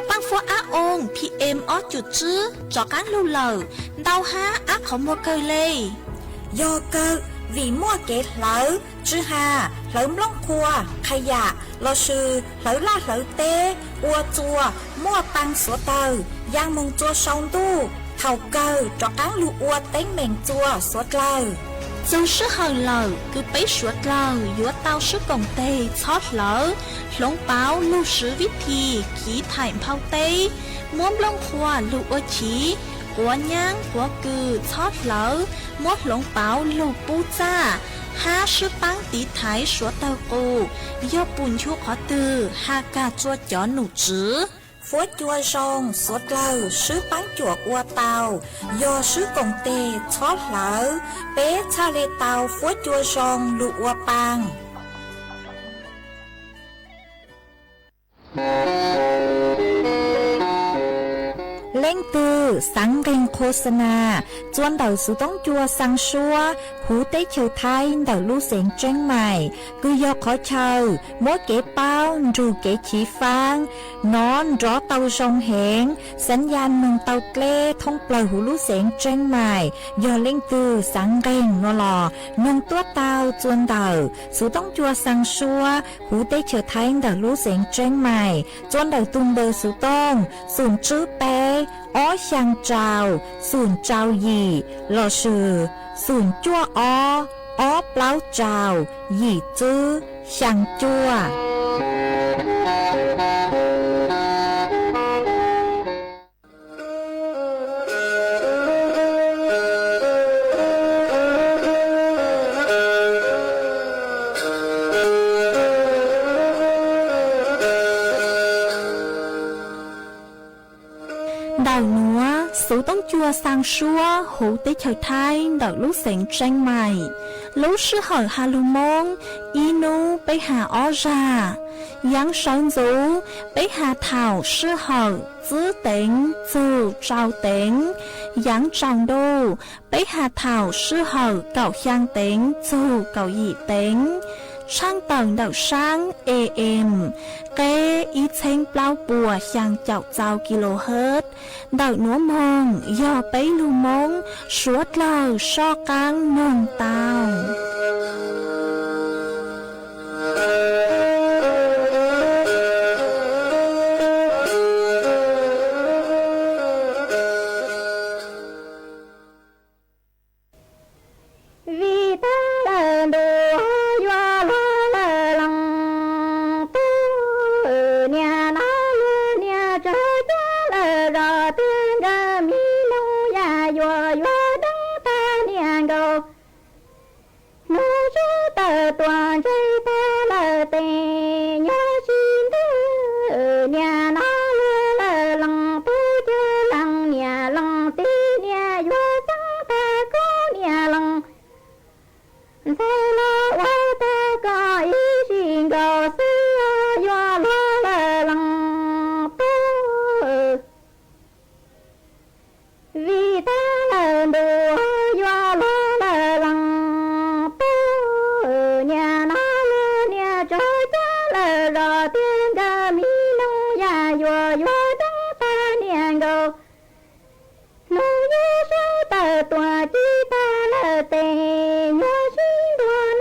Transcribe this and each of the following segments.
Paab fuab ab oo P M ob cum tswb rov qaab lug lawm, ntau hab ab qhov muag kawg le. Yog kawg, vim muaj kev hlawv, tsw ha, hlawv nplooj qhuav, qha yam, lossis hlawv laj hlawv teb, ua txuas, muaj paa suav dlawg, yaa moog txua sau ntuj, thaum kawg rov qaab lug ua teeb meem txua suav dlawg. Txug sij hawm lawm kws peb suav dlawg yuav tau sib koom teg txhob hlawv, hloov pauv lug swv vib thi khiv thaim nphau teb, muab nplooj qhuav lug ua chiv, quav nyaab quav kws txhob hlawv, muab hloov pauv lug pub txaj, hab sib paab tiv thaiv suav dlawg qus, yog pum nchu qhov twg has kag rua cov num tswv. Fuab cua zoo suav dlawg sib paab cuam ua tau, yog sib koom teg txhob hlawv, peb txhaj le tau fuab cua zoo lug ua paa. Leej twg xaav nqeeg qhua xa nas txua ntawm xuv toob cua xaa suab huv teb chaws Thaib ntawm lub xeev Tseeb Maim, kws yog qhov chaw muab kev paub nrug kev chiv faab nov nrov tau zoo heev, xaav ya noog tau dleb thoob plawg huv lub xeev Tseeb Maim. Yog leej twg xaav nqeeg no los noog tuab tau txua ntawm xuv toob cua xaa suab huv teb chaws Thaib ntawm lub xeev Tseeb Maim, txua ntawm tug npawb xuv tooj xoom tswb peb ob xyaa rau xoom rau yim lossis xoom cuaj ob ob plaub rau yim tswb xyaa cuaj. Ntawm nuav xuv toob cua xaa suab huv teb chaws Thaib ntawm lub xeev Tseeb Maim, lub sij hawm has lug Moob ib nub peb has ob zag. Yaav sawv ntxuv peb has thaum sij hawm tsib teev txug rau teev. Yaav tsaus ntuj peb has thaum sij hawm kaum xyaa teev txug kaum yim teev. Tshaaj tawm ntawm saab A M, qeb ib txheeb plaub puas xyaa caum txau kilohertz. Ntawm nuav moog yog peb lug Moob suav dlawg soj qaab noog tau. Vim tag lawm ntuj yuav luag lawm leej tub, niam no luag niam tsawg cag lawm zos tiag, nkawd mi noog yam yuav yuav deev tag niam nkaus. Hnub sib tawm tuaj ntse tag lawm tes nyuaj sib ntwg, niam no luag lawm leej tub, cawg leej niam leej txiv, niam yuav txeeb tag koj niam leej, ntxhais los ua tag koj ib sim nkaus xwb, yuav luag lawm leej tub. Vim tag lawm ntuj yuav luag lawm leej tub, niam no luag niam tsawg cag lawm zos tiag, nkawd mi noog yam yuav yuav deev tag niam nkaus. Hnub yim sib tawm tuaj ci tag lawm tes nyuaj sib ntuag,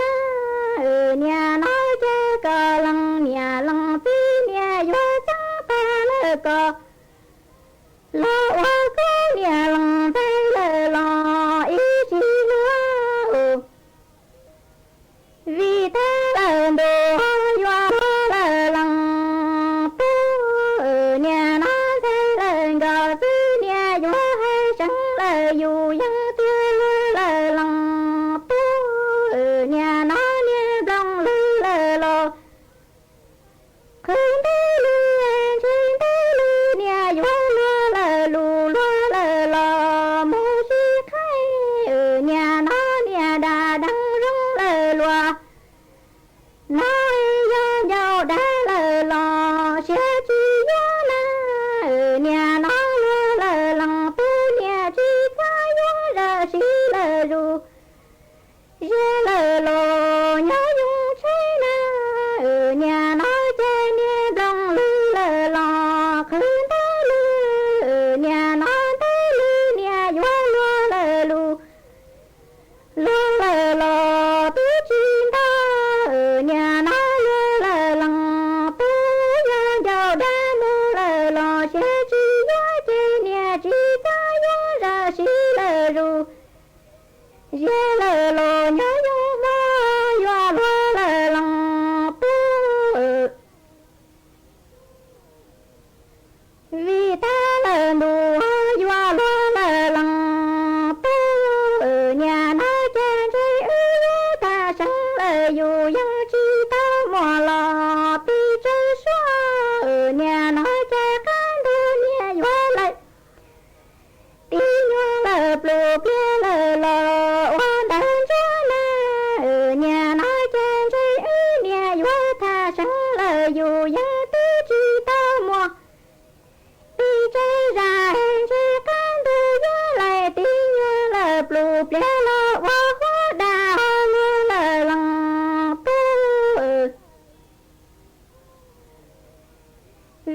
lawm yus yeej tsis tau muaj los pes tsawg suab, niaj hnub ces qab ntug niaj yuav lawm tib nyuag lawm pluj pliag lawm los ua ntawv ntsuab na, niaj hnub ces ntshe wb niaj yuav tham seev lawm yus yeej twb tsis tau muaj pes tsawg zam, ntshe qab ntug yuav lawm tib nyuag lawm pluj pliag los ua huab dam ho luag lawm leej tub.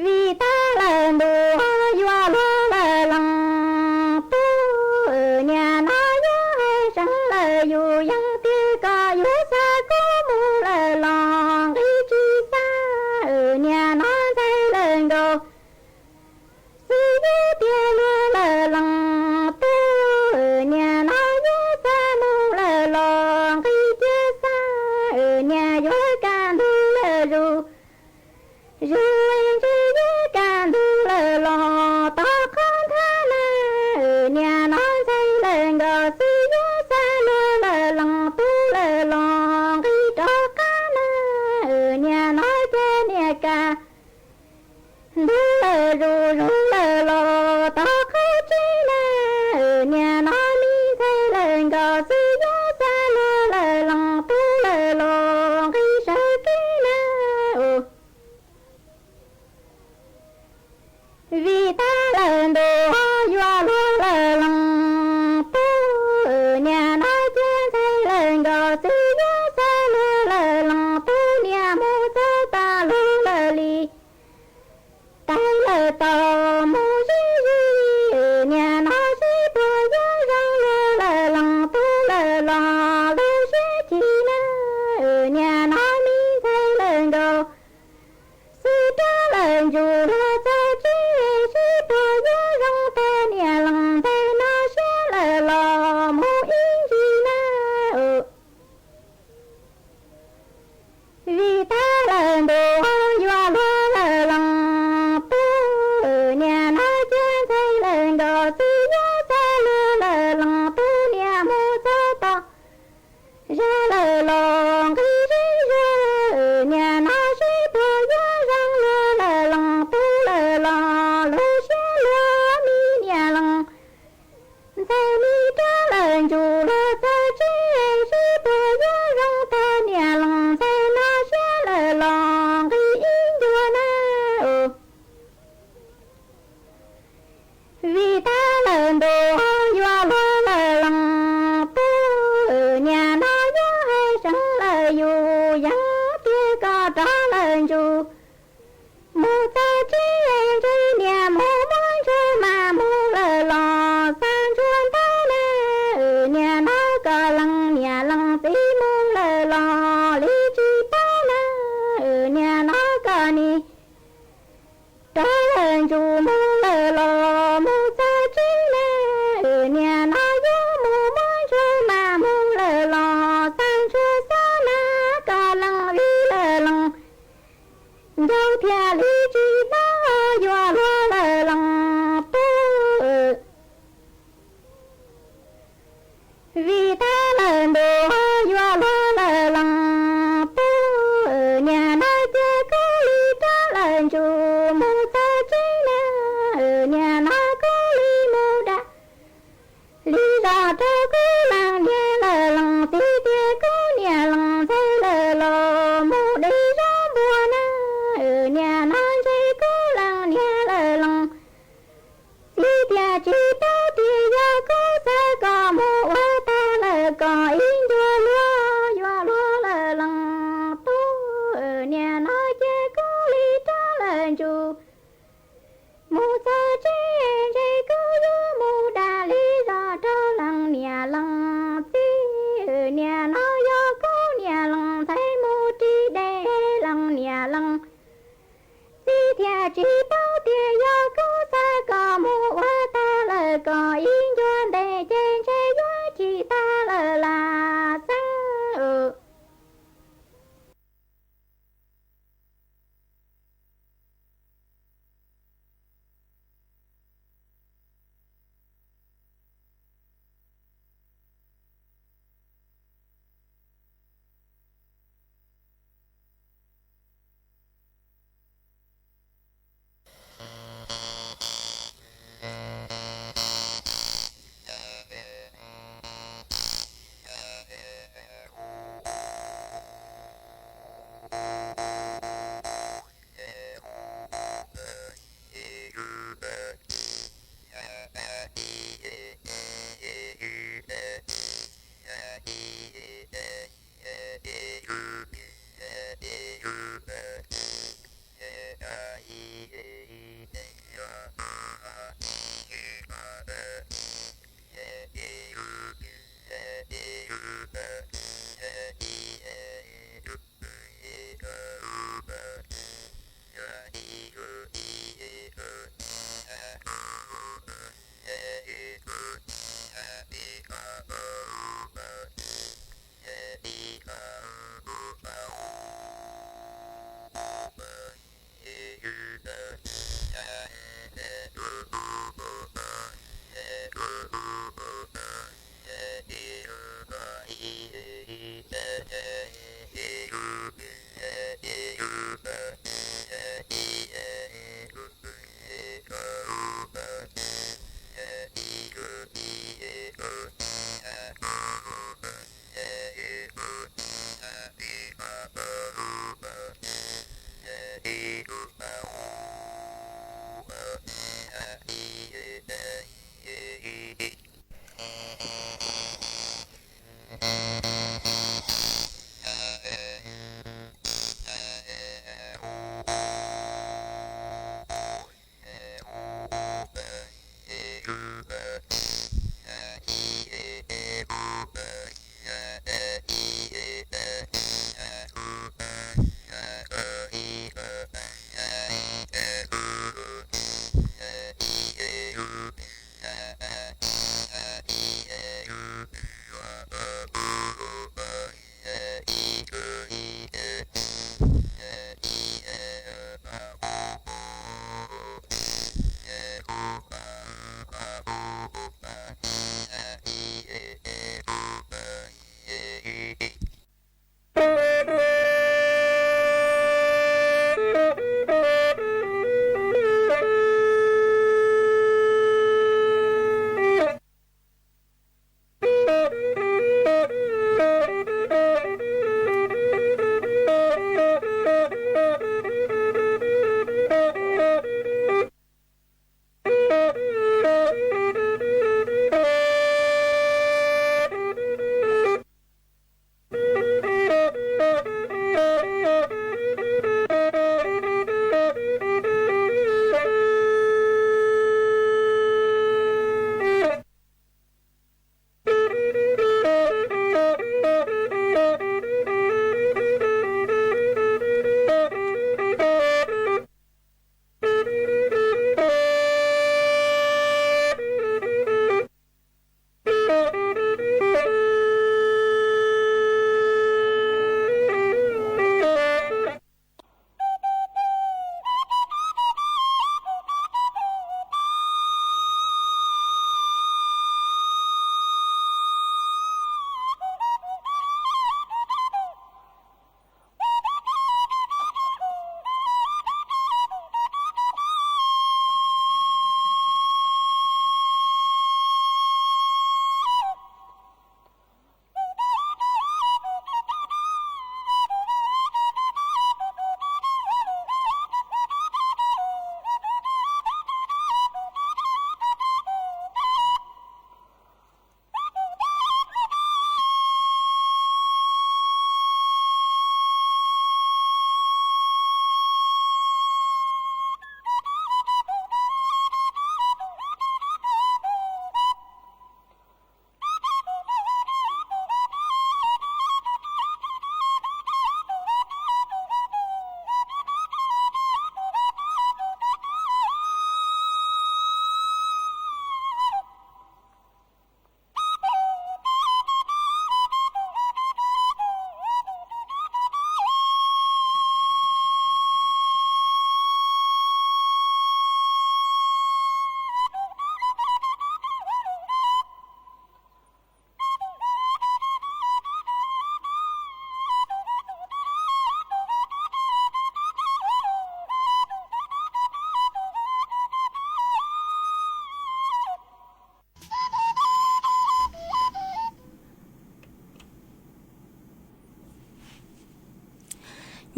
Vim tab lawm ntuj yuav luag lawm leej tub, niaj hnub yuav hais seev lawm yus yeej tiag kom yuav xa kub mus lawm los nqi tsis xa, niaj hnub ntxhais lawm nkaus xwb yuav tiag luag lawm leej tub, niaj hnub yuav xa mus lawm los nqi tiag xa, niaj yuav kaj ntug lawm zus zus, ntshe yuav kaj ntug lawm los tau qhov nthab na, niaj hnub ntxhais lawm nkaus xwb yuav xa luag lawm leej tub lawm los nqi rov qab na, niaj hnub ces niaj kaj ntug lawm zus zus lawm los tau qhov tseeb na, niaj hnub me ntxhais lawm nkaus xwb yuav xa luag lawm leej tub lawm los nqi sawv kev na. Vim tab lawm ntuj yuav luag lawm leej tub, niaj hnub cia ntxhais lawm nkaus xwb yuav xa luag lawm leej tub, niaj mus txog tas luag lawm li tais lawm tau mus zib zis, niaj hnub sib tuag yuav zoo luag lawm leej tub lawm los lub siab chim na, niaj hnub me ntxhais lawm nkaus xwb rov lawm ntsum luag txog tsev, sib tuag yuav zoo tag niam leej ntxhais no siab lawm los mus ib ntsis na. Vim tab lawm ntuj yuav luag lawm leej tub, niaj hnub cia ntxhais lawm nkaus xwb yuav xa luag lawm leej tub, niaj mus txog tom zos lawm los nqi zeb zuag, niaj hnub sib tuag yuav zoo luag lawm leej tub lawm los lub siab luag me niam leej ntxhais me rov lawm ntsum luag txog tsev, sib tuag yuav zoo tag niam leej ntxhais no siab lawm los nqi ib ncua na. Vim tab lawm ntuj yuav luag lawm leej tub, niaj hnub yuav hais seev lawm yus yeej tiag kom rov lawm ntsum mus txog tsev, ntshe niaj mus muab ntsuag mas mus lawm los xa ntsuag ntau na. Niaj hnub kom leej niam leej txiv mus lawm los li tsis paub na, niaj hnub kom nim rov lawm ntsum mus lawm los mus txog tsev na, niaj hnub yuav mus muab ntsuag mas mus lawm los xa ntsuag xob na, kom leej vij lawm leej ncaus thiaj li tsis hnov yuav luag lawm leej tub. Vim tab lawm ntuj yuav luag lawm leej tub, niaj hnub cia kuv li rov lawm ntsum mus txog tsev na, niaj hnub kuv li mus dam li zos rau kuv leej niam leej txiv thiab kuv niam leej ntxhais lawm los mus de zaub npua na, niaj hnub ntshe kuv leej niam leej txiv thiaj tsis paub tias yog kuv xa kom mus ua tag lawm kom ib ncua luag yuav luag lawm leej tub, niaj hnub cia kuv li rov lawm ntsum mus txog tsev, ntshe kuv yuav mus dam li zos rau leej niam leej txiv, niaj hnub yog kuv niam leej ntxhais mus ris dej, leej niam leej txiv thiaj tsis paub tias yog kuv xa kom mus ua tag lawm kom ib ncua ntev ces ntshe yuav chim tag lawm lam xeeb.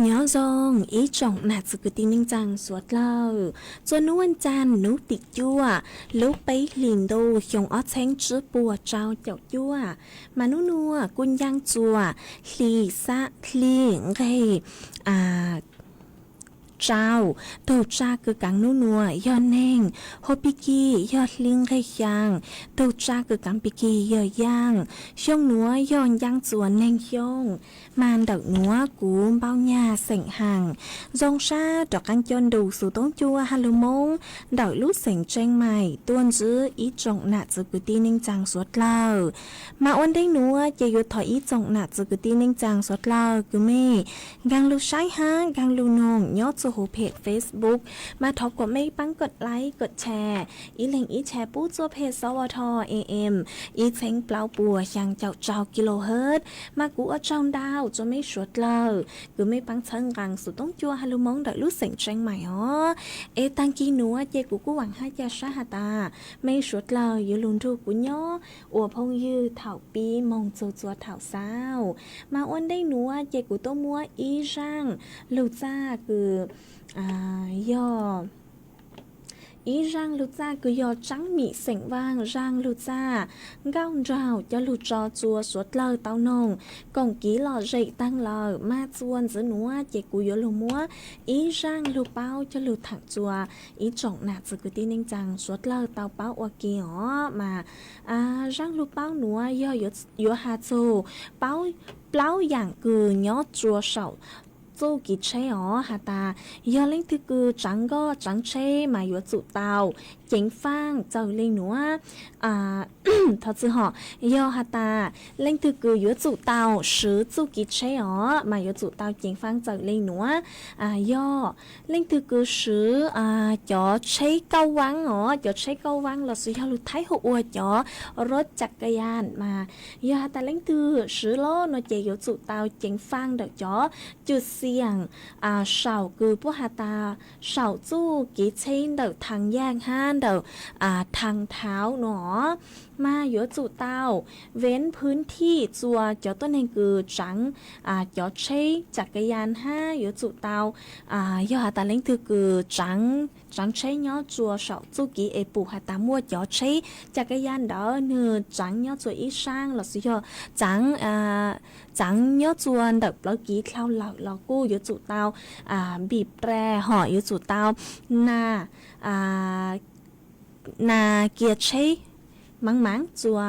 Nyob zoo ib tsoom nam txiv kwv tij neej tsaa suav dlawg, txua nub ua cas nub tim cuaj lub peb hlis ntuj xyoo ob txheeb tsib puas rau caum cuaj, mas nub nuav kuj ncaaj txuas hli xab hli nqeg rau. Tug tsa kws kaav nub nuav yog neeg, hua pig kig yog hli nqeg xyaa, tug tsa kws kaav pig kig yog yaaj. Xyoo nuav yog ncaaj txuas neeg xyoo, mas ntawm nuav kuv Npauj Nyag xeem Haam zoo sab rov qaab coj nrug xuv toob cua ha lug Moob ntawm lub xeem Tseej Maim tuaj ntsib ib tsoom nam txiv kwv tij neej tsaa suav dlawg. Mas ua ntej nuav ces yuav thov ib tsoom nam txiv kwv tij neej tsaa suav dlawg kws mej nkaag lug saib hab nkaag lug noog nyob huv phem Facebook, mas thov kom mej paab koj like koj share, ib leeg ib share pub txuj phem xov ua tho am ib txheeb plaub puas xyaa caum rau kilohertz. Mas kuv ua tsaug ntau rua mej suav dlawg kws mej paab txhawb nqaa xuv toob cua hais lug Moob ntawm lub xeem Tseev Maim os. Es taag kig nuav ces kuv kuj vaam hab ca sab has tas mej suav dlawg yuav lug nrug kuv nyob ua phooj ywg thaum pib moog txug txua thaum xaus. Mas ua ntej nuav ces kuv tuaj muab ib zaaj lug txaj kws yog ib zaaj lug txaj kws yog Tsaab Mim xeem Vaaj zaaj lug txaj nkauj nraug coj lug tso txua suav dlawg tau noog koom kiv lom zem taag lawm. Mas txua ntxiv nuav ces kuv yuav lug muab ib zaaj lug paub coj lug thaam txua ib tsoom nam txiv kwv tij neej tsaa suav dlawg tau paub ua ke os. Mas zaaj lug paub nuav yog yuav has txug plaub yaam kws nyob txua saum txuj kev tsheb os, has tas yog leej twg kws tsaav nkoj tsaav tsheb mas yuav tsum tau ceev faaj txawm le nuav. Thov txwm hom, yog has tas leej twg kws yuav tsum tau swv txuj kev tsheb os mas yuav tsum tau ceev faaj txawm le nuav. Yog leej twg kws swv cov tsheb kauj vaab os, cov tsheb kauj vaab los sis yog lug Thaib hu ua cov rub cag ka yas mas yog has tas leej twg swv lawm no ces yuav tsum tau ceev faaj ntawm cov cwm xiam saum kws puab has tas saum txuj kev tsheb ntawm thaj yaaj hab ntawm thaj thauv no. Mas yuav tsum tau veev phwv thij txua cov tuab neeg kws tsaav cov tsheb cag ka yas hab yuav tsum tau, yog has tas leej twg kws tsaav tsheb nyob txua saum txuj kev es pum has tas muaj cov tsheb cag ka yas ntawd nwg tsaav nyob txua ib saab los sis yog tsaav nyob txua ntawm plawv kev dlhau lawm los kuj yuav tsum tau npib ra hom yuav tsum tau na nas kiag tsheb maam maam txua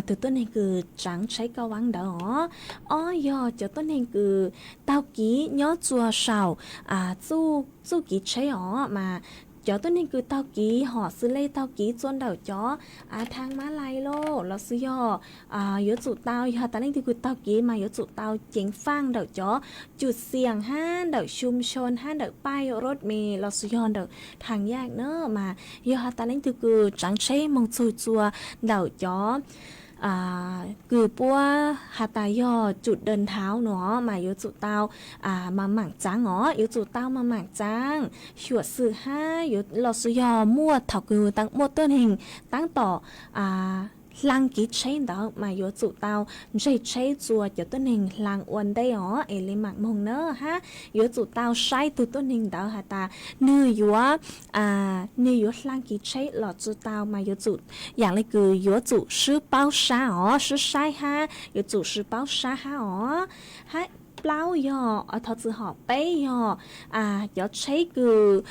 tug tuab neeg kws tsaav tsheb kauj vaab ntawd os. Ob yog cov tuab neeg kws taug kev nyob txua saum txuj kev tsheb os mas cov tuab neeg kws taug kev hom xws le taug kev txua ntawm cov thaj mab lais lawm los sis yog yuav tsum tau, yog has tas leej twg kws taug kev mas yuav tsum tau ceev faaj ntawm cov cwm xiam hab ntawm xyum xyoon hab ntawm paij rub me los sis yog ntawm thaj yaaj na. Mas yog has tas leej twg kws tsaav tsheb moog txug txua ntawm cov kws puab has tas yog cwm dawm nthav no mas yuav tsum tau maam maam tsaav os, yuav tsum tau maam maam tsaav xyuam xim hab los sis yog muaj thaum kws muaj tuab neeg taab tom hlaang kev tsheb ntawd mas yuav tsum tau ntseg tsheb txua cov tuab neeg hlaang ua ntej os es le maam moog na hab yuav tsum tau saib tug tuab neeg ntawd has tas nwg yuav nwg yuav hlaang kev tsheb los tsi tau mas yuav tsum yaam le kws yuav tsum swb paub sab os, swb saib hab yuav tsum swb paub sab hab os. Hab plaub yog, thov txwm hom, peb yog cov tsheb kws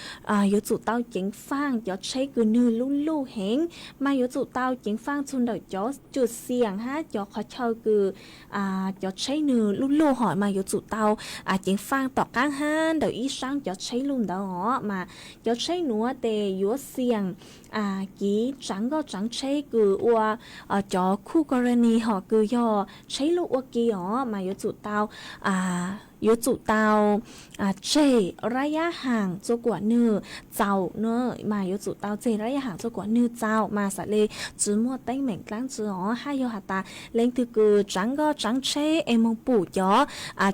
yuav tsum tau ceev faaj, cov tsheb kws nwg luj luj heev mas yuav tsum tau ceev faaj txug ntawm cov cwm xiam hab cov qhov chaw kws cov tsheb nwg luj luj hom mas yuav tsum tau ceev faaj tom qaab hab ntawm ib saab cov tsheb luj ntawd os. Mas cov tsheb nuav tes yuav xiam kev tsaav nkoj tsaav tsheb kws ua cov khuj korani hom kws yog tsheb luj ua ke os mas yuav tsum tau yuav tsum tau tseg rab yab haam txua kuas nwg txaus na, mas yuav tsum tau tseg rab yab haam txua kuas nwg txaus mas xam le tsi muaj teeb meem dlaab tsi os. Hab yog has tas leej twg kws tsaav nkoj tsaav tsheb es moog pum cov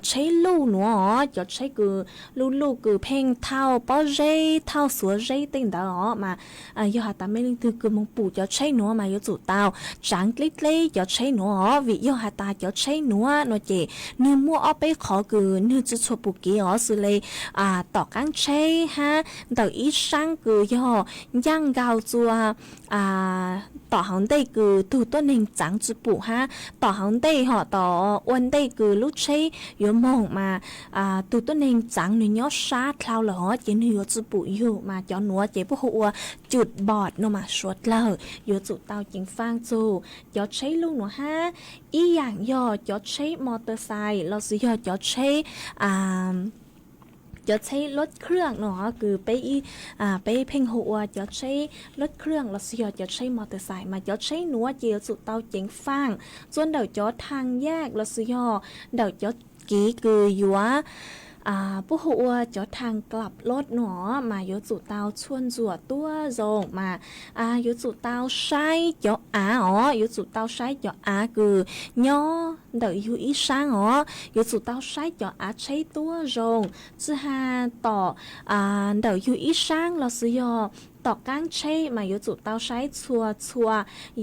tsheb luj nuav os, cov tsheb kws luj luj kws pheej thauj pob zeb thauj xuav zeb tej ntawd os mas yog has tas mej leej twg kws moog pum cov tsheb nuav mas yuav tsum tau tsaav dleb dleb cov tsheb nuav os, vim yog has tas cov tsheb nuav no ces nwg muaj ob peb qhov kws nwg tsi tshua pum kev os, xws le tom qaab tsheb hab ntawm ib saab kws yog ncaaj nkaus txua tom hauv ntej kws tug tuab neeg tsaav tsi pum hab tom hauv ntej hom tom ua ntej kws lub tsheb yuav moog mas tug tuab neeg tsaav nwg nyob sab dlhau lawm hov ces nwg yuav tsi pum yug mas cov nuav ces puab hu ua cwm bom no mas suav dlawg yuav tsum tau ceev faaj txug cov tsheb luj nuav hab. Ib yaam yog cov tsheb mos tas xais los sis yog cov tsheb cov tsheb lub khwj no kws peb pheej hu ua cov tsheb lub khwj los sis yog cov tsheb mos tas xais mas cov tsheb nuav ces yuav tsum tau ceev faaj txua ntawm cov thaj yaaj los sis yog ntawm cov kev kws yuav puab hu ua cov thaj klab loj no mas yuav tsum tau txhua ntxuam tuab zoo mas yuav tsum tau saib cov av os, yuav tsum tau saib cov av kws nyob ntawm yug ib saab os, yuav tsum tau saib cov av tsheb tuab zoo, tsi has tom ntawm yug ib saab los sis yog tom qaab tsheb mas yuav tsum tau saib txhua txhua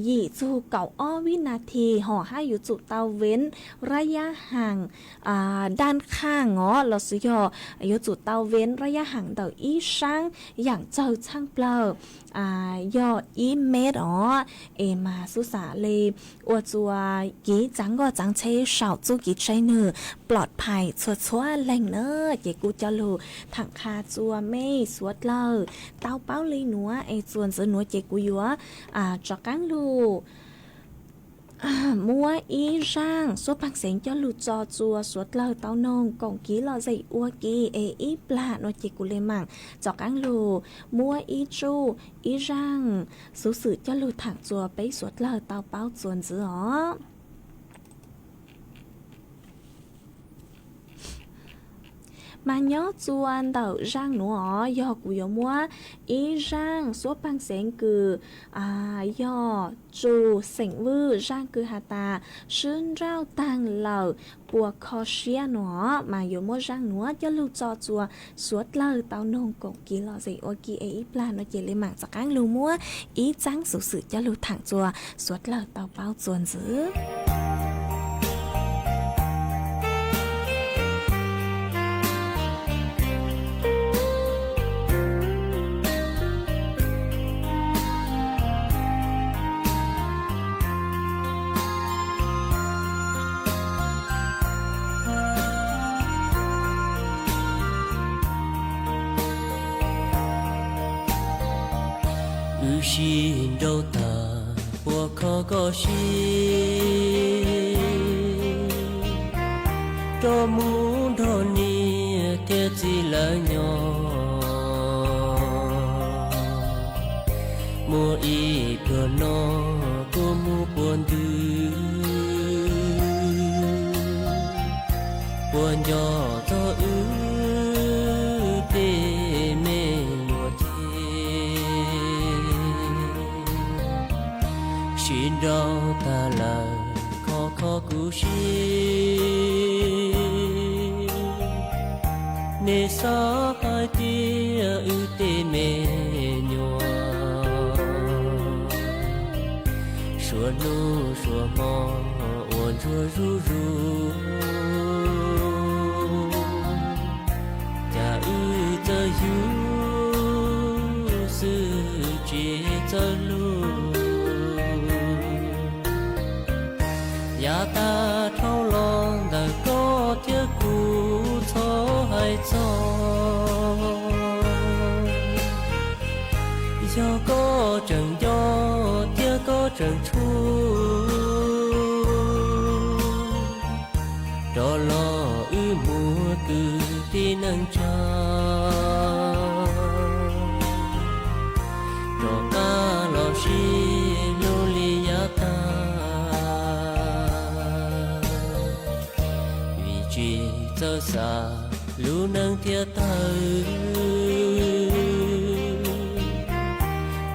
yim txug kaum ob vib nas this hos hab yuav tsum tau venv rab yab haas daj khaaj os los sis yog yuav tsum tau venv rab yab haas ntawm ib saab yaam tsawg txhaab plawg yog ib mev os, es mas xub xam le ua txuas kiv txaav nkoj txaav tsheb saum txuj kev tsheb nwg plom phais txhua txhua leej na. Ces kuv coj lug thaam qha txuas mej suav dlawg tau paub le nuav es txuas ntxiv nuav ces kuv yuav rov qaab lug muab ib zaaj xuab paag xeev coj lug tso txuas suav dlawg tau noog koom kev lom zem ua ke es ib plag nuav ces kuv le maam rov qaab lug muab ib tsuj ib zaaj xuv xwm coj lug thaam txuas peb suav dlawg tau paub txuas ntxiv os. Mas nyob txuas ntawm zaaj nuav os yog kuv yuav muab ib zaaj xuab paag xeev kws yog tsum xeem vwj zaaj kws has tas sib nrauj taag lawm puas kho siab nuav mas yuav muab zaaj nuav coj lug tso txuas suav dlawg tau noog koom kev lom zem ua ke es ib plag nuav ces le maam rov qaab lug muab ib zaaj xuv xwm coj lug thaam txuas suav dlawg tau paub txuas ntxiv. Wb sib nrauj taag puas kho koj siab, rov mus nrog niam thiab txiv lawv nyob. Muaj ib pluag no kuv mus puag ntug, puas nco txog wb tej me nyuam thiab. Sib nrauj taag lawm kho kho kuv siab, nej xav hais tias wb tej me nyuam suav nub suav hmo ua ntsuag zuj zus, cas wb txawj yug xwb tsis txawj luag. Yav tag dhau los ntawm koj thiab kuv txhob hais txog, yog koj tseem nco thiab koj tseem tshuaj, rov los wb mus kws tib neeg tsa, rov qab los sib hlub li yav tag, vim tsis txawj xav lub neej thiab tawg,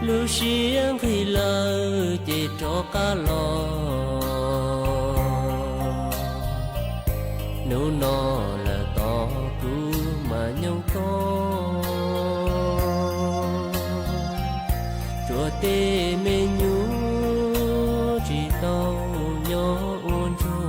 lub siab nqig lawm ces rov qab los. Hnub no lawm tos kuv mas nyob koj, tsuas tej me nyuam tsis tau nyob ua ntsuag.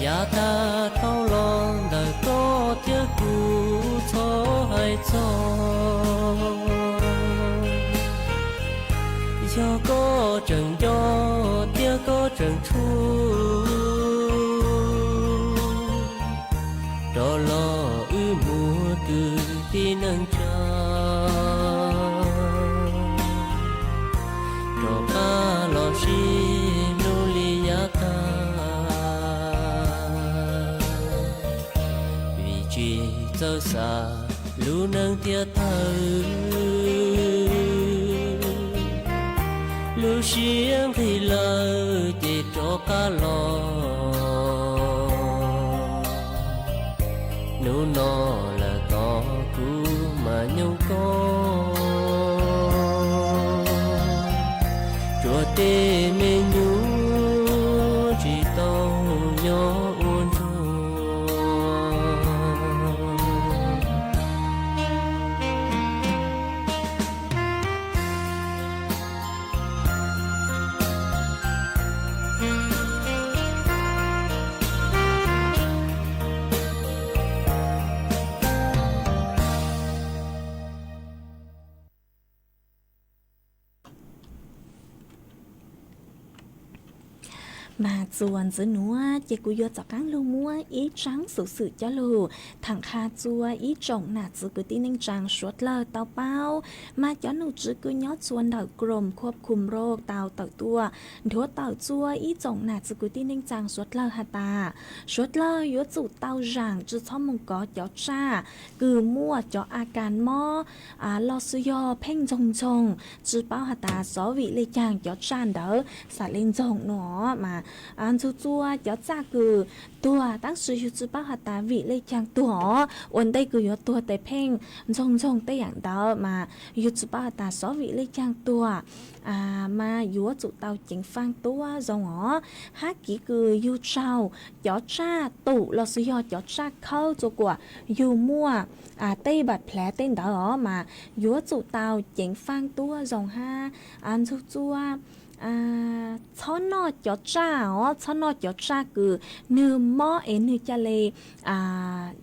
Yav tag dhau los ntawm koj thiab kuv txhob hais txog, yog koj tseem nco thiab koj tseem tshuaj, Lawv xav lub neej thiaj tawg, lub siab nqig lawm ces rov qab los. Hnub no lawm tos kuv mas nyoo koj, tsuas tej me nyuam tsis tau nyob ua ntsuag. Mas txuas ntxiv nuav ces kuv yuav rov qaab lug muab ib tsaab xuv xwm coj lug thaam qha txua ib tsoom nam txiv kwv tij neej tsaa suav dlawg tau paub. Mas cov nom tswv kws nyob txua ntawm กรมควบคุมโรค tau tawm tuaj nthuav tawm txua ib tsoom nam txiv kwv tij neej tsaa suav dlawg has tas, suav dlawg yuav tsum tau zaam tsi txhob moog kov cov tsaj kws muaj cov a kas mob los xwb yog pheej ntsoog ntsoog, tsi paub has tas xov vim le caag cov tsaj ntawd xaav le ntsoog nuav. Mas ntxug txua cov tsaj kws tuag tab sis yug tsi paub has tas vim le caag tuag os, ua ntej kws yuav tuag tes pheej ntsoog ntsoog tej yaam ntawd mas yug tsi paub has tas xov vim le caag tuag, mas yuav tsum tau ceev faaj tuab zoo os. Hab kiv kws yug tsaug cov tsaj tum los xwb yog cov tsaj khawb txua kuam yug muaj tej npam plhav tej ntawd os mas yuav tsum tau ceev faaj tuab zoo hab ntxug txua txhob noj cov tsaj os, txhob noj cov tsaj kws nwg mob es nwg ca le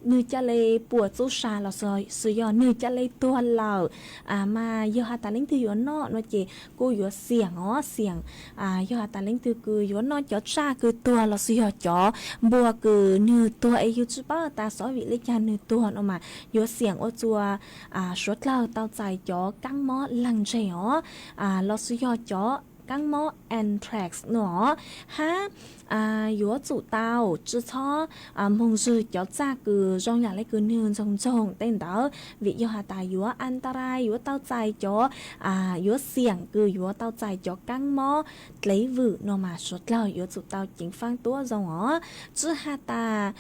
nwg ca le puas txub sa los xwb yog nwg ca le tuag lawm. Mas yog has tas leej twg yuav noj nuav ces kuj yuav xiam os, xiam. Yog has tas leej twg kws yuav noj cov tsaj kws tuag los xwb yog cov npua kws nwg tuag es yug tsi paub has tas xov vim le caag nwg tuag no mas yuav xiam ua txua suav dlawg tau txais cov kaab mob laag ntseg os, los xwb yog cov kaab mob anthrax no hab yuav tsum tau tsi txhob moog zwg cov tsaj kws zoo yaam le kws nwg ntsoog ntsoog tej ntawd vim yog has tas yuav a nta rai yuav tau txais cov, yuav xiam kws yuav tau txais cov kaab mob dlev vwm no mas suav dlawg yuav tsum tau ceev faaj tuab zoo os. Tsi has tas,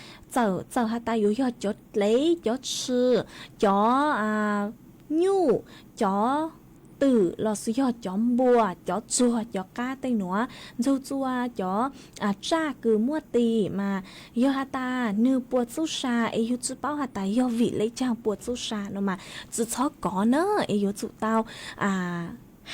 txawm has tas yuav yog cov dlev, cov tshis, cov nyuj, cov twm los xwb yog cov npua, cov tsuag, cov qab tej nuav, ntxug txua cov tsaj kws muaj tis mas yog has tas nwg puas txub sa es yug tsi paub has tas yog vim le caag puas txub sa no mas tsi txhob kov na, es yuav tsum tau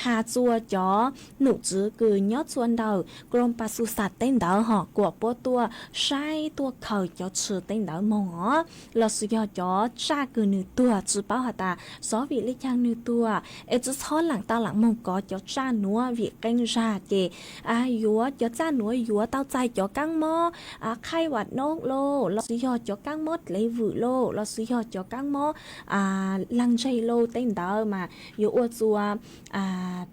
has txua cov nom tswv kws nyob txua ntawm กรมปศุสัตว์ tej ntawd hos kuas puab tuaj saib tuaj khaws cov tshis tej ntawd moog os, los xwb yog cov tsaj kws nwg tuag tsi paub has tas xov vim le caag nwg tuag es tsi txhob laam tau laam moog kov cov tsaj nuav vim qee zag ces yuav cov tsaj nuav yuav tau txais cov kaab mob qhaij vam noob lauj, los xwb yog cov kaab mob dlev vwm lauj, los xwb yog cov kaab mob laag ntseg lauj tej ntawd mas yuav ua txua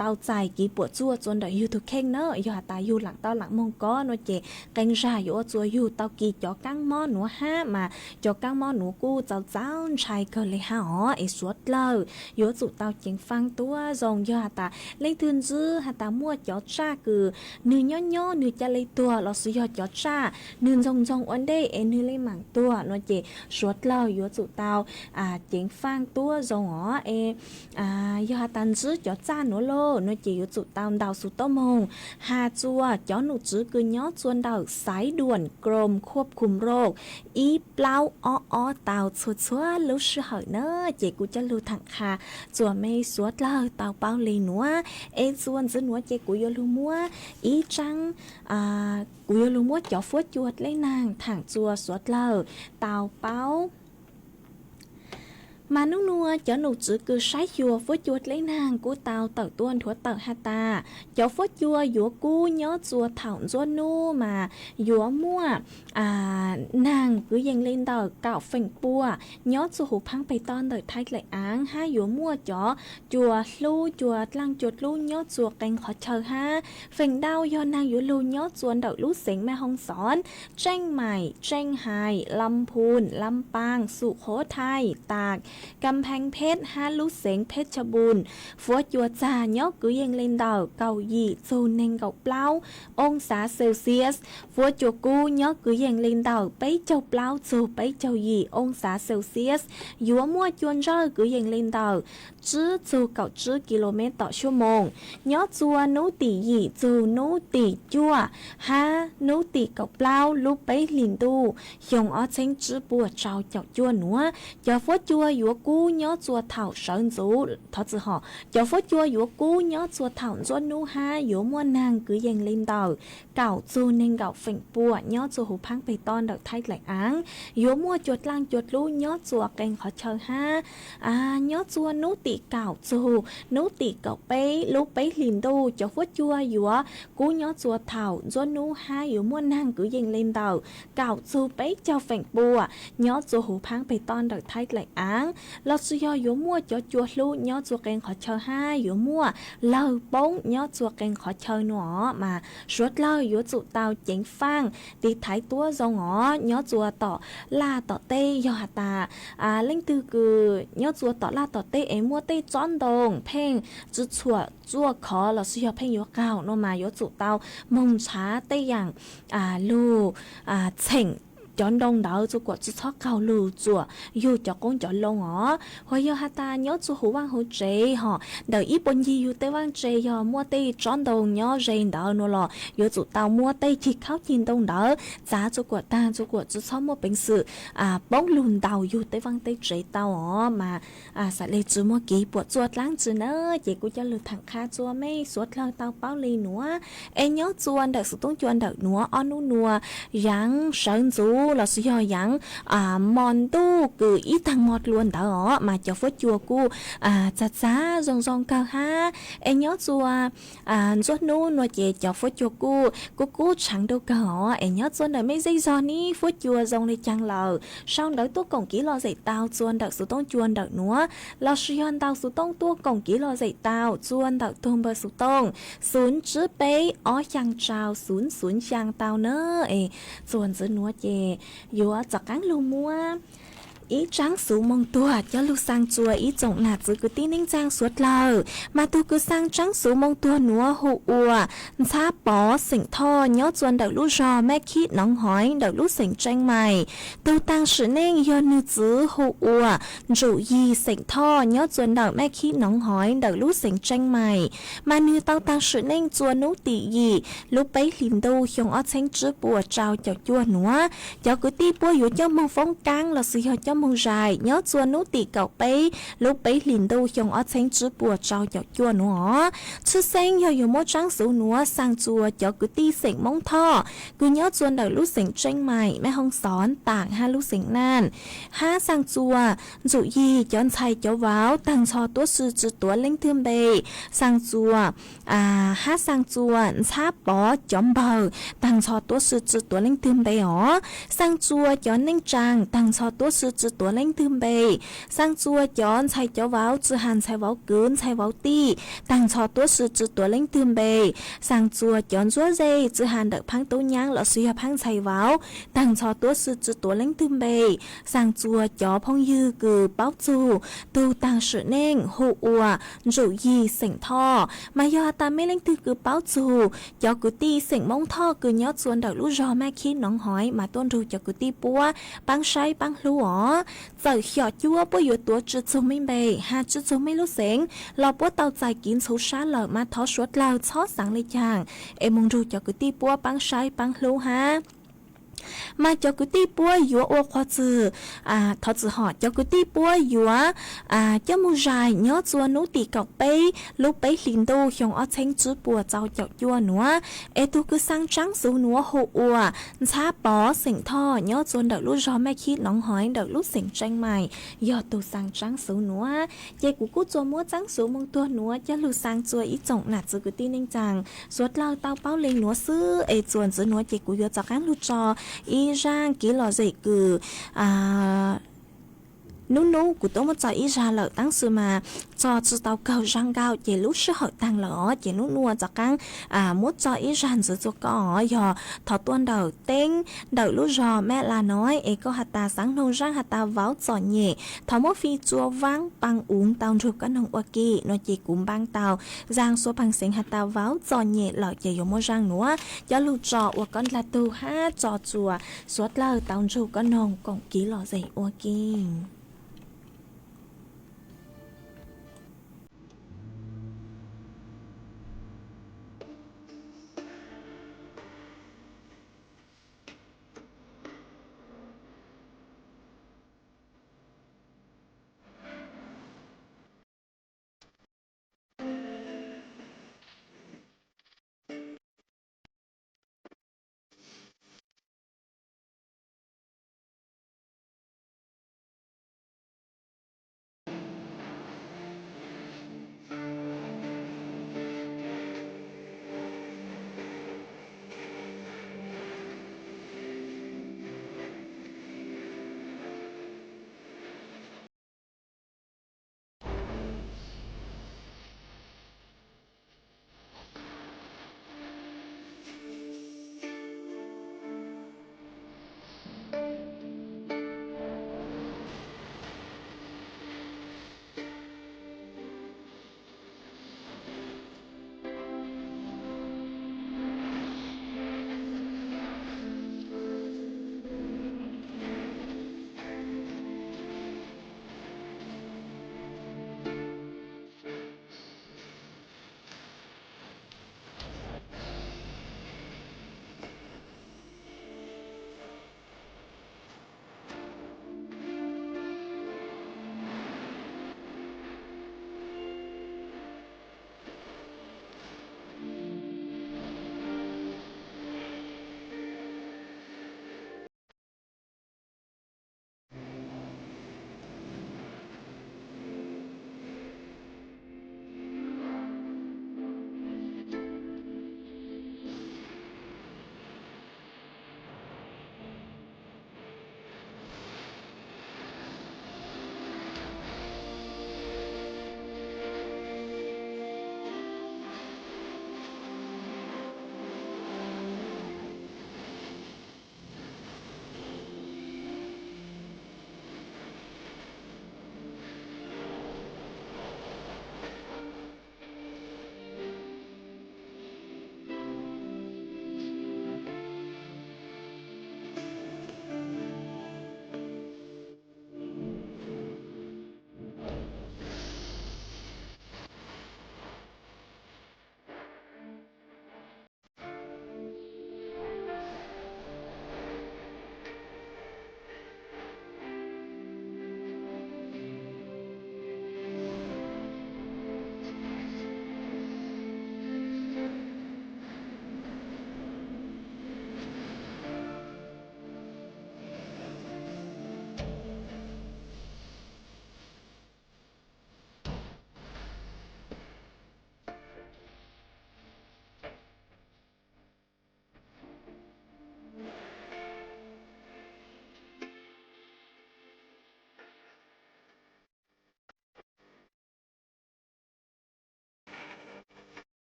tau txais kev puam txuaj txua ntawm yug tug kheej na. Yog has tas yug laam tau laam moog kov no ces qee zag yuav ua txua yug tau kis cov kaab mob nuav hab mas cov kaab mob nuav kuj txaus txaus ntshai kawg le hab os. Es suav dlawg yuav tsum tau ceev faaj tuab zoo, yog has tas leej twg ntsib has tas muaj cov tsaj kws nwg nyob nyob nwg ca le tuag los xwb yog cov tsaj nwg ntsoog ntsoog ua ntej es nwg le maam tuag no ces suav dlawg yuav tsum tau ceev faaj tuab zoo os. Es yog has tas ntsib cov tsaj nuav lauj no ces yuav tsum tau ntaus xuv tooj moog has txua cov nom tswv kws nyob txua ntawm xaiv duam กรมควบคุมโรค ib plaub ob ob tau txhua txhua lub sij hawm na. Ces kuv coj lug thaam qha txuas me suav dlawg tau paub le nuav. Es txuas ntxiv nuav ces kuv yuav lug muab ib tsaab, kuv yuav lug muab cov fuab cua dleb naag thaam txua suav dlawg tau paub. Mas nub nua cov nom tswv kws saib xyuas fuab cua dleb naag kuj tau tawm tuaj nthuav tawm has tas, cov fuab cua yuav kub nyob txua thaum ntxuab nub mas yuav muaj naag kwv yees le ntawm kaum feem pua nyob txua huv phaab peg toj ntawm Thaib dlaim aav hab yuav muaj cov cua hlub cua dlaaj cua dlub nyob txua qee qhov chaw hab. Feem ntau yog naag yuav lug nyob txua ntawm lub xeev Mej Hoo Xov, Tseej Maim, Tseej Hais, Lam Phun, Lam Paaj, Xum Qhuv Thaij, Tam, Kam Pheej Pheb hab lub xeev Pheb Cha Npun. Fuab cua txag nyob kwv yees le ntawm kaum yim txug neeg nkaum plaub oo xav Celsius. Fuab cua kub nyob kwv yees le ntawm peb caug plaub txug peb caug yim oo xav Celsius. Yuav muaj cua ntsawj kwv yees le ntawm tsib txug kaum tsib kis lus mev tom xuab moos nyob txua nub tim yim txug nub tim cuaj hab nub tim kaum plaub lub peb hlis ntuj xyoo ob txheeb tsib puas rau caum cuaj nuav. Cov fuab cua yuav kub nyob txua thaum sawv ntxuv, thov txim hom, cov fuab cua yuav kub nyob txua thaum ntxuab nub hab yuav muaj naag kwv yees le ntawm kaum txug neeg nkaum feem pua nyob txua huv phaab peg toj ntawm Thaib dlaim aav. Yuav muaj cua dlaaj cua dlub nyob txua qee qhov chaw hab. Nyob txua nub tim kaum txug nub tim kaum peb lub peb hlis ntuj cov fuab cua yuav kub nyob txua thaum ntxuab nub hab yuav muaj naag kwv yees le ntawm kaum txug peb caug feem pua nyob txua huv phaab peg toj ntawm Thaib dlaim aav. Los sis yog yuav muaj cov cua hlub nyob txua qee qhov chaw hab yuav muaj lawg poob nyob txua qee qhov chaw nua mas suav dlawg yuav tsum tau ceev faaj tiv thaiv tuab zoo os. Nyob txua tom laj tom teb yog has tas leej twg kws nyob txua tom laj tom teb es muaj tej tsob ntoo pheej tsi txhuam tsuaj khov los sis yog pheej yuav qaug nua mas yuav tsum tau moog ntshav tej yaam lug txheem cov ntoo ntawd txua kuam tsi txhob qaug lug tsuam yug cov qoob cov loo os. Hos yog has tas nyob txua huv vaaj huv tsev hos ntawm ib puag ncig yug tej vaaj tse yog muaj tej tsob ntoo nyob ze ntawd nua los yuav tsum tau muab tej ceg khaub ceg ntoo ntawd txav txua kuam taag txua kuam tsi txhob muaj peev xwm poob lug ntaus yug tej vaaj tej tsev tau os mas xam le tsi muaj kev puam tsuaj dlaab tsi na. Ces kuv coj lug thaam qha txua mej suav dlawg tau paub le nuav. Es nyob txua ntawm xuv toob cua ntawm nuav ob nub nua yaav sawv ntxuv los sis yog yaav mo ntuj kws ib taag mo dlua ntawd os mas cov fuab cua kuj txag txag zoo zoo kawg hab. Es nyob txua ntxuab nub nua ces cov fuab cua kuj kub kub tshaav nrau kawg os. Es nyob txua ntawm mej zej zog nib fuab cua zoo le caag lawm sau ntawv tuaj koom kev lom zem tau txua ntawm xuv toob cua ntawm nuav los sis yog ntau xuv toob tuaj koom kev lom zem tau txua ntawm tug npawb xuv toob xwv tsib peb ob xyaa rau xwv xwv xyaa tau na. Es txua ntxiv nuav ces yuav txav qaab lug muab ib tsaab xuv moog tuag coj lug xaa txua ib tsoom nam txiv kwv tij neej tsaa suav dlawg. Mas tug kws xaa tsaab xuv moog tuag nuav hu ua Ntxhab Pov xeem Thoj nyob txua ntawm lub zog Mej Khib Noov Hoiv ntawm lub xeem Tseej Maim. Tug taag sim neej yog nwg txiv hu ua Ntsum Yig xeem Thoj nyob txua ntawm Mej Khib Noov Hoiv ntawm lub xeem Tseej Maim. Mas nwg tau taag sim neej txua nub tim yim lub peb hlis ntuj xyoo ob txheeb tsib puas rau caum cuaj nuav. Cov kwv tij puab yuav coj moog foob kaab los sis yog coj moog zais nyob txua nub tim kaum peb lub peb hlis ntuj xyoo ob txheeb tsib puas rau caum cuaj nuav os. Tshwj xeeb yog yuav muab tsaab xuv nuav xaa txua cov kwv tij xeem Moob Thoj kws nyob txua ntawm lub xeem Tseej Maim, Mej Hoob Xov, Taam hab lub xeem Naj. Hab xaa txua Ntsum Yig cov ntxhais cov vauv taag nrho tuab si tsi tuav leej twg npe. Xaa txua hab xaa txua Ntxhab Pov cov npawg taag nrho tuab si tsi tuav leej twg npe os. Xaa txua cov neej tsaa taag nrho tuab si tsi tuav leej twg npe. Xaa txua cov ntxhais cov vauv tsi has ntxhais vauv kwv ntxhais vauv tij taag nrho tuab si tsi tuav leej twg npe. Xaa txua cov ntsuab ze tsi has ntawm phaab tub nyaab los sis yog phaab ntxhais vauv taag nrho tuab si tsi tuav leej twg npe. Xaa txua cov phooj ywg kws paub txug tug taag sim neej hu ua Ntsum Yig xeem Thoj. Mas yog has tas mej leej twg kws paub txug cov kwv tij xeem Moob Thoj kws nyob txua ntawm lub zog Mej Khib Noov Hoiv mas tuaj nrug cov kwv tij puab paab saib paab hlub os. Txawm xyom cuab puab yuav tuav tsi txug mej npe, has tsi txug mej lub xeev los puab tau txais kev ntxhuv sab lawm mas thov suav dlawg txhob xaav le caag es moog nrug cov kwv tij puab paab saib paab hlub hab. Mas cov kwv tij puab yuav ua qhov twg, thov txim hom, cov kwv tij puab yuav coj moog zais nyob txua hnub tim kaum peb lub peb hlis ntuj xyoo ob txheeb tsib puas txaus caum cuaj nuav. Es tug kws xaa tsaab xuv nuav hu ua Ntxhab Pov xeem Thoj nyob txua ntawm lub zog Maj Khib Noov Hoiv ntawm lub xeem Tseeb Maim, yog tug xaa tsaab xuv nuav. Ces kuv kuj tsuas muab tsaab xuv moog tuag nuav coj lug xaa txua ib tsoom nam txiv kwv tij neej tsaa suav dlawg tau paub le nuav xwb. Es txuas ntxiv nuav ces kuv yuav rov qaab lug tso ib zaaj kev lom zem kws nub nub kuv tuaj muab tso ib zag lawm, tab sis mas tso tsi tau kawg zag nkaus ces lub sij hawm taag lawm os. Ces nub nua rov qaab muab tso ib zag ntxiv txua koj os. Yog thov tuaj ntawm teeb ntawm lub zog Maj Laj Noib es koj has tas xaav noog zaaj has tas vauv txom nyem, thov muab fij tsua vaab paa uv tau nrug koj noog ua ke no ces kuv npaa tau zag xuav paa xeev has tas vauv txom nyem lawm ces yuav muab zaaj nuav coj lug tso ua koj dlaag tug hab tso txua suav dlawg tau nrug koj noog koom kev lom zem ua ke.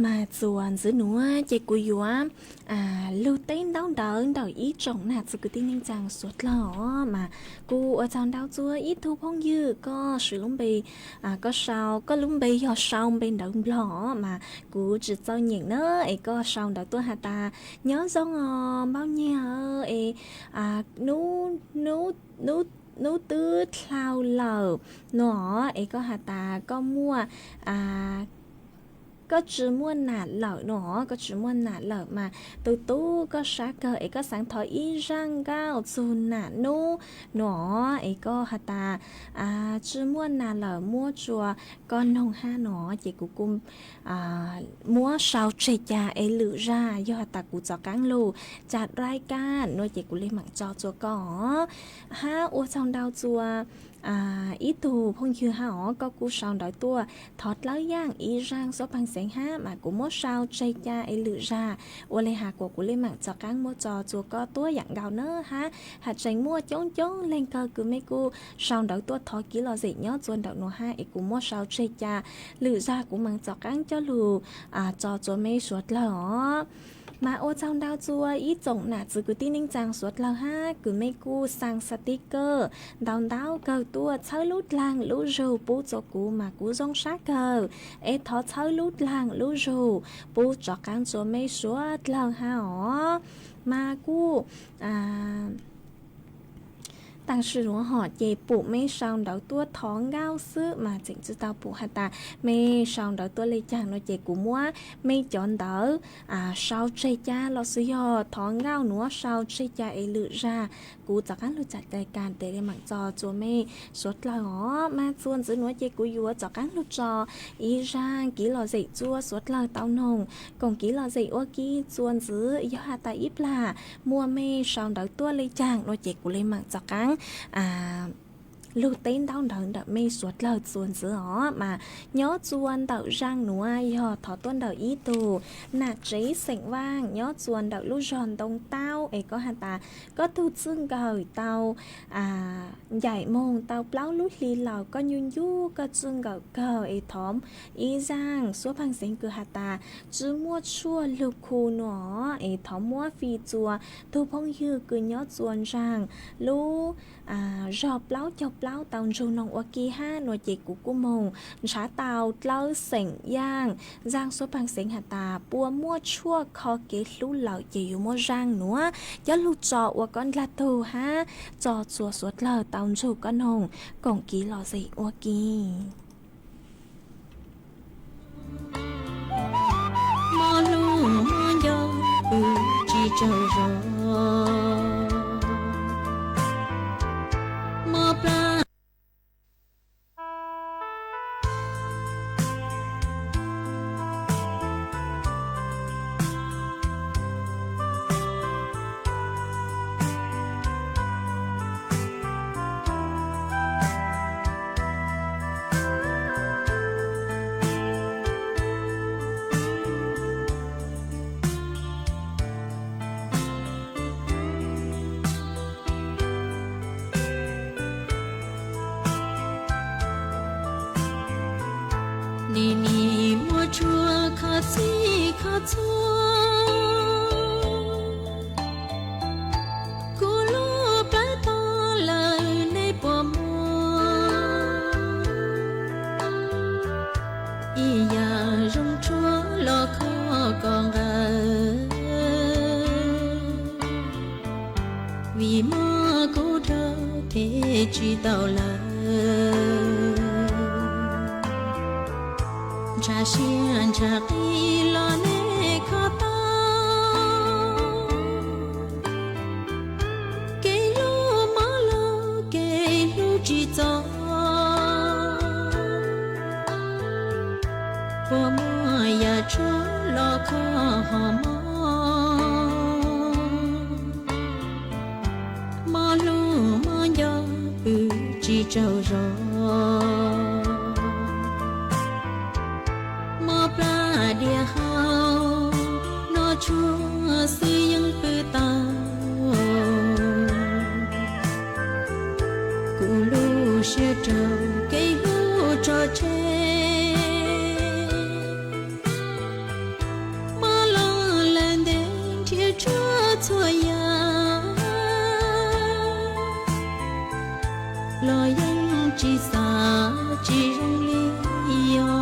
Mas txuas ntxiv nuav ces kuv yuav lug teb ntaub ntawv ntawm ib tsoom nam txiv kwv tij neej tsaa suav dlawg os. Mas kuv ua tsaug ntau txug ib tug phooj ywg koj sau lub npe, koj sau koj lub npe yog sau npe ntawv nplog os, mas kuv tsis txawj nyeem na, es koj sau ntawv tuaj has tas, nyob zoo os Npaub Nyiag es hnub, hnub twb dlau lawm no, es koj has tas koj muaj, koj tsis muaj nam lawm no, koj tsis muaj nam lawm mas tus tub koj sab kawg es koj xaav thov ib zaaj nkauj txug nam nub no, es koj has tas tsis muaj nam lawm, muab tsuas koj noog hab no, ces kuv kuj muab sau tseg ca es lwm zag yog has tas kuv tov qaab lug ca dai kaj no ces kuv le maam tso txua koj os. Hab ua tsaug ntau txua ib tug phooj ywg hab os, koj kuj sau ntawv tuaj thov dlawb yaaj ib zaaj xuab paag xeev hab mas kuv muab sau tseg ca es lwm zag ua le has kuas kuv le maam tov qaab muab tso txua koj tuab yaam nkaus na hab. Has tseem muaj coob coob leej kawg kws mej kuj sau ntawv tuaj thov kiv lom zem nyob txua ntawm nuav hab es kuv muab sau tseg ca, lwm zag kuv maam tov qaab coj lug tso txua mej suav dlawg os. Mas ua tsaug ntau txua ib tsoom nam txiv kwv tij neej tsaa suav dlawg hab kws mej kuj xaa xativ kawg ntau ntau kawg tuaj txhawb lub dlaag lub zug pub txua kuv mas kuv zoo sab kawg, es thov txhawb lub dlaag lub zug pub rov qaab txua mej suav dlawg hab os. Mas kuj taam sim nuav hom ces pum mej sau ntawv tuab thov nkauj xwb mas tseem tsi tau pum has tas mej sau ntawv tuab le caag no ces kuv muab mej cov ntawv sau tseg ca los xwb yog thov nkauj nuav sau tseg ca es lwm zag kuv tov qaab lug ca dai kaj tes le maam tso txua mej suav dlawg os. Mas txua ntxiv nuav ces kuv yuav tov qaab lug tso ib zaaj kiv lom zem txua suav dlawg tau noog koom kiv lom zem ua ke. Txua ntxiv yog has tas ib plag muaj mej sau ntawv tuaj le caag no ces kuv le maam tov qaab lug teb ntaub ntawv ntawm mej suav dlawg txua ntxiv os. Mas nyob txua ntawm zaaj nuav yog thov tuaj ntawm ib tug nam tsev xeem Vaaj nyob txua ntawm lub zog Ntoo Taub es koj has tas koj tug txij nkawm tau ncaim moog tau plaub lub hli lawm, koj ncu ncu koj txij nkawm kawg es thov ib zaaj xuab paag xeev kws has tas tsi muaj tshuaj lug khu no es thov muab fij txua tug phooj ywg kws nyob txua ntsaag lub zog plaub caug plaub tau ntsug noog ua ke hab no ces kuv kuj moog nrhav tau dlawb xeem Yaaj zaaj xuab paag xeev has tas puas muaj tshuaj kho kev hlub lawm ces yuav muab zaaj nuav coj lug tso ua koj ndlag tug hab tso txua suav dlawg tau ntsug koj noog koom kiv lom zem ua ke. Mob hlub mob nco pw tsis tsaug zog, mob plab. Nim nim muaj tshuaj kho txhij kho txhua, kuv lub plawv tog lawm nej puas muaj? Ib yam zoo tshuaj los kho kom nqawm, vim mob kuv dhau them tsis tau lawm. Ntshav siab ntshav qis los nej kho tau, kev hlub mob los kev hlub tsis txo. Puas muaj yam tshuaj los kho ho mob? Mob hlub mob nco pw tsis tsaug zog, mob plab diav hau, noj tshuaj xwb yeej pw tau. Kuv lub siab raug kev hlub tso tseg, txhua yam los yeej tsis xav tsis zoo li os.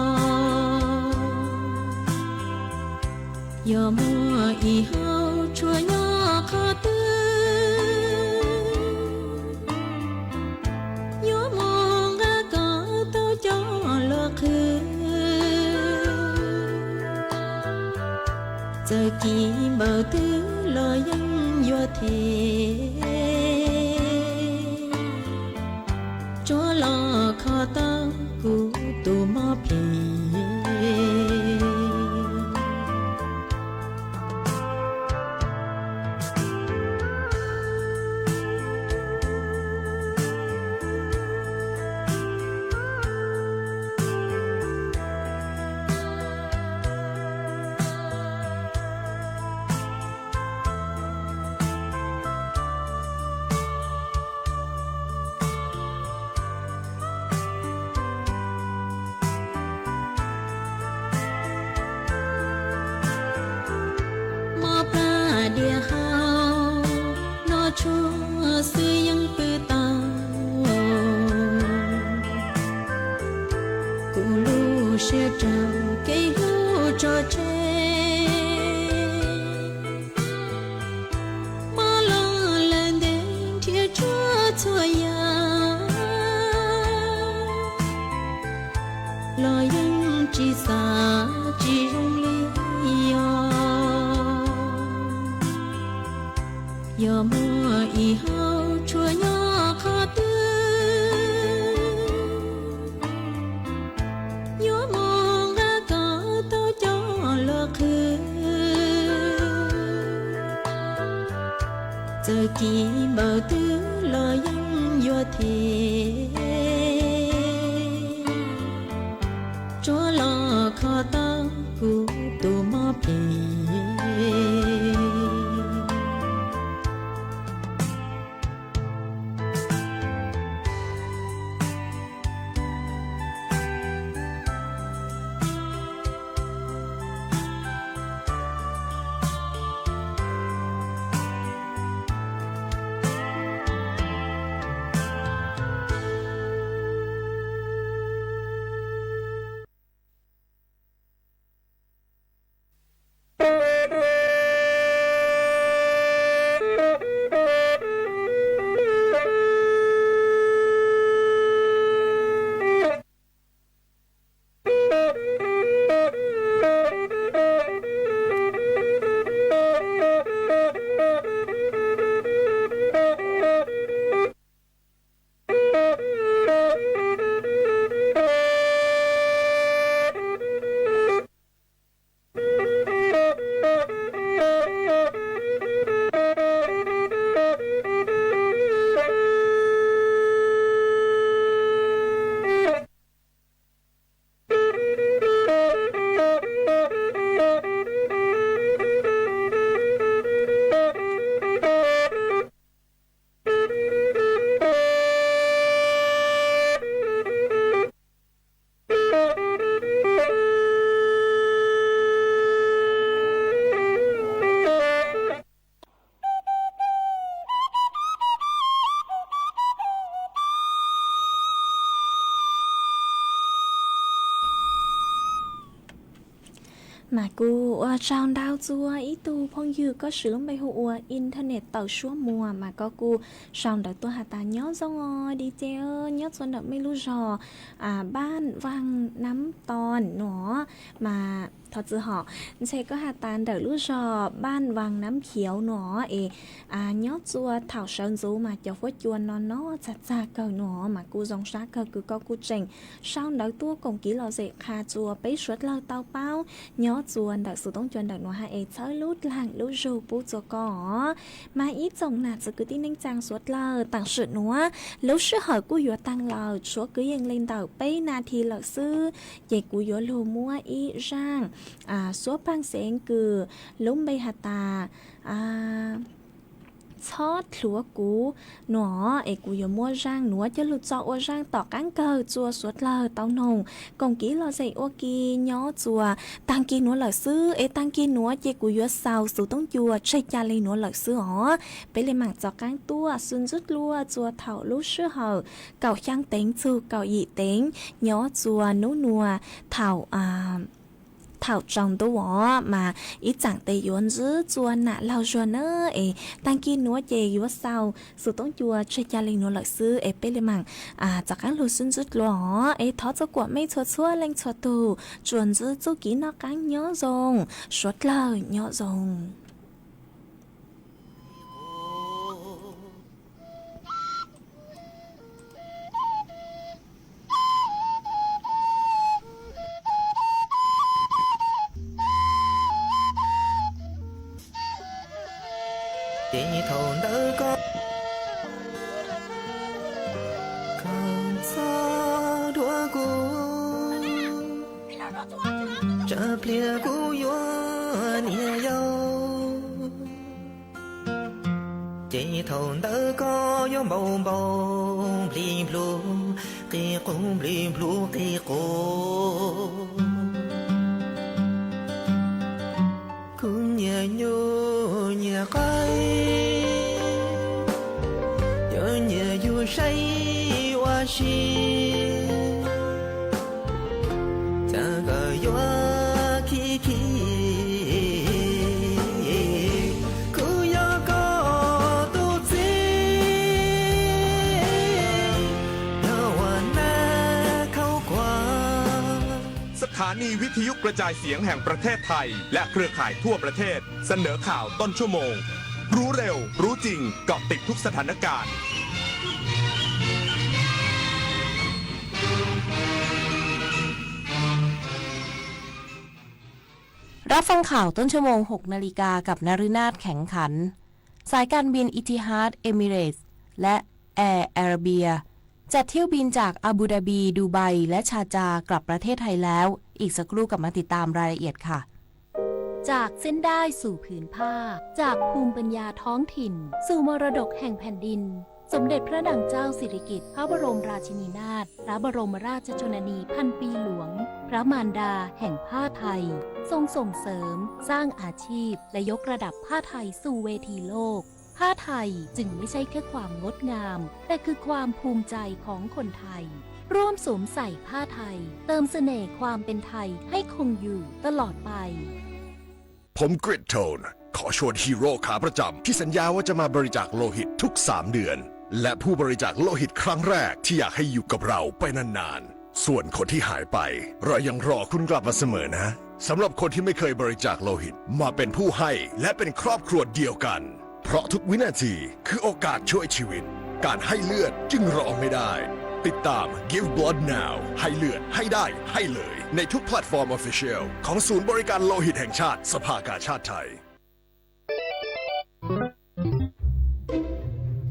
Yog muaj ib hau tshua nyob qhov twg, yuav mus nqa kom tau coj los qhwv. Txawm kim npaws twg los yeej yuav them, tsuav los kho tau kuv tus mob phem. Mob plab diav hau no tshuav xwb yeej pw tau, kuv lub siab raug kev hlub tso tseg. Mob los lawm ntev nrhiav tshuaj txhua yam los yeej tsis xav tsis zoo li os. Yog muaj ib hau tshua nyob qhov twg, yuav mus nqa kom tau coj los qhwv. Txawm kim npaws twg los yeej yuav them, tsuav los kho tau kuv tus mob phem. Mas kuv ua tsaug ntau txog ib tug phooj ywg koj siv lub npe hu ua internet tawm suab muag mas koj kuj sau ntawv tuaj has tas nyob zoo os di ce, nyob txua ntawm mej lub zog Npaj Vaj Nab Ton no mas thov txim hom, ntshe koj has tas ntawm lub zog Npaj Vaj Nab Khiav no es nyob txua thaum sawv ntxuv mas cov huab cua no no txag txag kawg no mas kuj zoo sab kawg kws koj kuj tseem sau ntawv tuaj koom kiv lom zem qha txua peb suav dlawg tau paub nyob txua ntawm xov tooj cua ntawm no hab es txhawb lub dlaag lub zug pub txua koj. Mas ib tsoom nam txiv kwv tij neej tsaa suav dlawg, taam sim nuav lub sij hawm kuj yuav taag lawm, tshuav kwv yees le ntawm peb nas this lawm xwb, ces kuv yuav lug muab ib zaaj suab paag xeev kws lub npe has tas Txhob dluav kuv nuav es kuv yuav muab zaaj nuav coj lug tso ua zaaj tom qaab kawg txua suav dlawg tau noog. Koom kis lom zem ua ke nyob txua taag kis nuav lawm xwb es taag kis nuav ces kuv yuav xaus xov tooj cua tseg ca le nuav lawm xwb os. Peb le maam rov qaab tuaj xwb ntsib dlua txua thaum lub sij hawm kaum xyaa teev txug kaum yim teev nyob txua nub nuav thaum thaum tsaus ntuj os mas ib txaam tes yuav ntsib txua nam laug zuag na. Es taag kis nuav ces yuav xaus xov tooj cua tseg ca le nuav lawm xwb es peb le maam rov qaab lug xwb ntsib dlua os. Es thov txua kuam mej txhua txhua leej txhua tug tsuas ntsib txuj kev noj qaab nyob zoo, suav dlawg nyob zoo. Ces thaum ntawd koj koj txhob duav kuv, tsam pliag kuv yuav niam yau. Ces thaum ntawd koj yuav npau npau nplig nplug, qig qub nplig nplug qig qub. Kuv nyias nyuj nyias qaib, yuav nyias yug saib ua si, cas koj yuav khib khib. Kuv yog koj tus txiv, yog ua nab khaub khuab. สถานีวิทยุกระจายเสียงแห่งประเทศไทย และเครือข่ายทั่วประเทศ เสนอข่าวต้นชั่วโมง รู้เร็ว รู้จริง เกาะติดทุกสถานการณ์ รับฟังข่าวต้นชั่วโมง หกนาฬิกา กับนฤนาถ แข็งขัน สายการบิน Etihad Emirates และ Air Arabia จัดเที่ยวบินจากอาบูดาบี ดูไบ และชาร์จาห์ กลับประเทศไทยแล้ว อีกสักครู่กลับมาติดตามรายละเอียดค่ะ จากเส้นด้ายสู่ผืนผ้า จากภูมิปัญญาท้องถิ่น สู่มรดกแห่งแผ่นดิน สมเด็จพระนางเจ้าสิริกิติ์ พระบรมราชินีนาถ พระบรมราชชนนีพันปีหลวง พระมารดาแห่งผ้าไทย ทรงส่งเสริม สร้างอาชีพ และยกระดับผ้าไทยสู่เวทีโลก ผ้าไทยจึงไม่ใช่แค่ความงดงาม แต่คือความภูมิใจของคนไทย ร่วมสวมใส่ผ้าไทย เติมเสน่ห์ความเป็นไทยให้คงอยู่ตลอดไป ผมกริดโทน ขอชวนฮีโร่ขาประจำที่สัญญาว่าจะมาบริจาคโลหิตทุกสามเดือน และผู้บริจาคโลหิตครั้งแรกที่อยากให้อยู่กับเราไปนานๆ ส่วนคนที่หายไป เรายังรอคุณกลับมาเสมอนะ สำหรับคนที่ไม่เคยบริจาคโลหิต มาเป็นผู้ให้และเป็นครอบครัวเดียวกัน เพราะทุกวินาทีคือโอกาสช่วยชีวิต การให้เลือดจึงรอไม่ได้ ติดตาม Give Blood Now ให้เลือด ให้ได้ ให้เลย ในทุกแพลตฟอร์ม Official ของศูนย์บริการโลหิตแห่งชาติ สภากาชาดไทย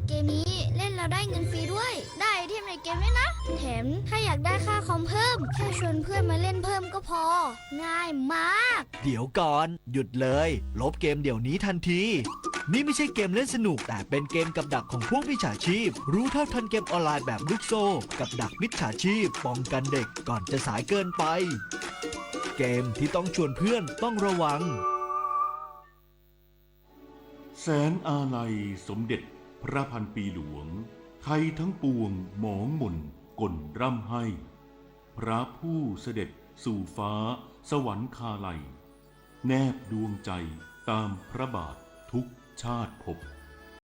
เกมนี้เล่นแล้วได้เงินฟรีด้วย ได้ไอเทมในเกมด้วยนะ แถมถ้าอยากได้ค่าคอมเพิ่ม แค่ชวนเพื่อนมาเล่นเพิ่มก็พอ ง่ายมาก เดี๋ยวก่อน หยุดเลย ลบเกมเดี๋ยวนี้ทันที นี่ไม่ใช่เกมเล่นสนุก แต่เป็นเกมกับดักของพวกมิจฉาชีพ รู้เท่าทันเกมออนไลน์แบบลูกโซ่ กับดักมิจฉาชีพ ป้องกันเด็กก่อนจะสายเกินไป เกมที่ต้องชวนเพื่อนต้องระวัง แสงอาลัยสมเด็จพระพันปีหลวง ไทยทั้งปวงหมองหม่นกลร่ำไห้ พระผู้เสด็จสู่ฟ้าสวรรคาลัย แนบดวงใจตามพระบาททุกชาติภพ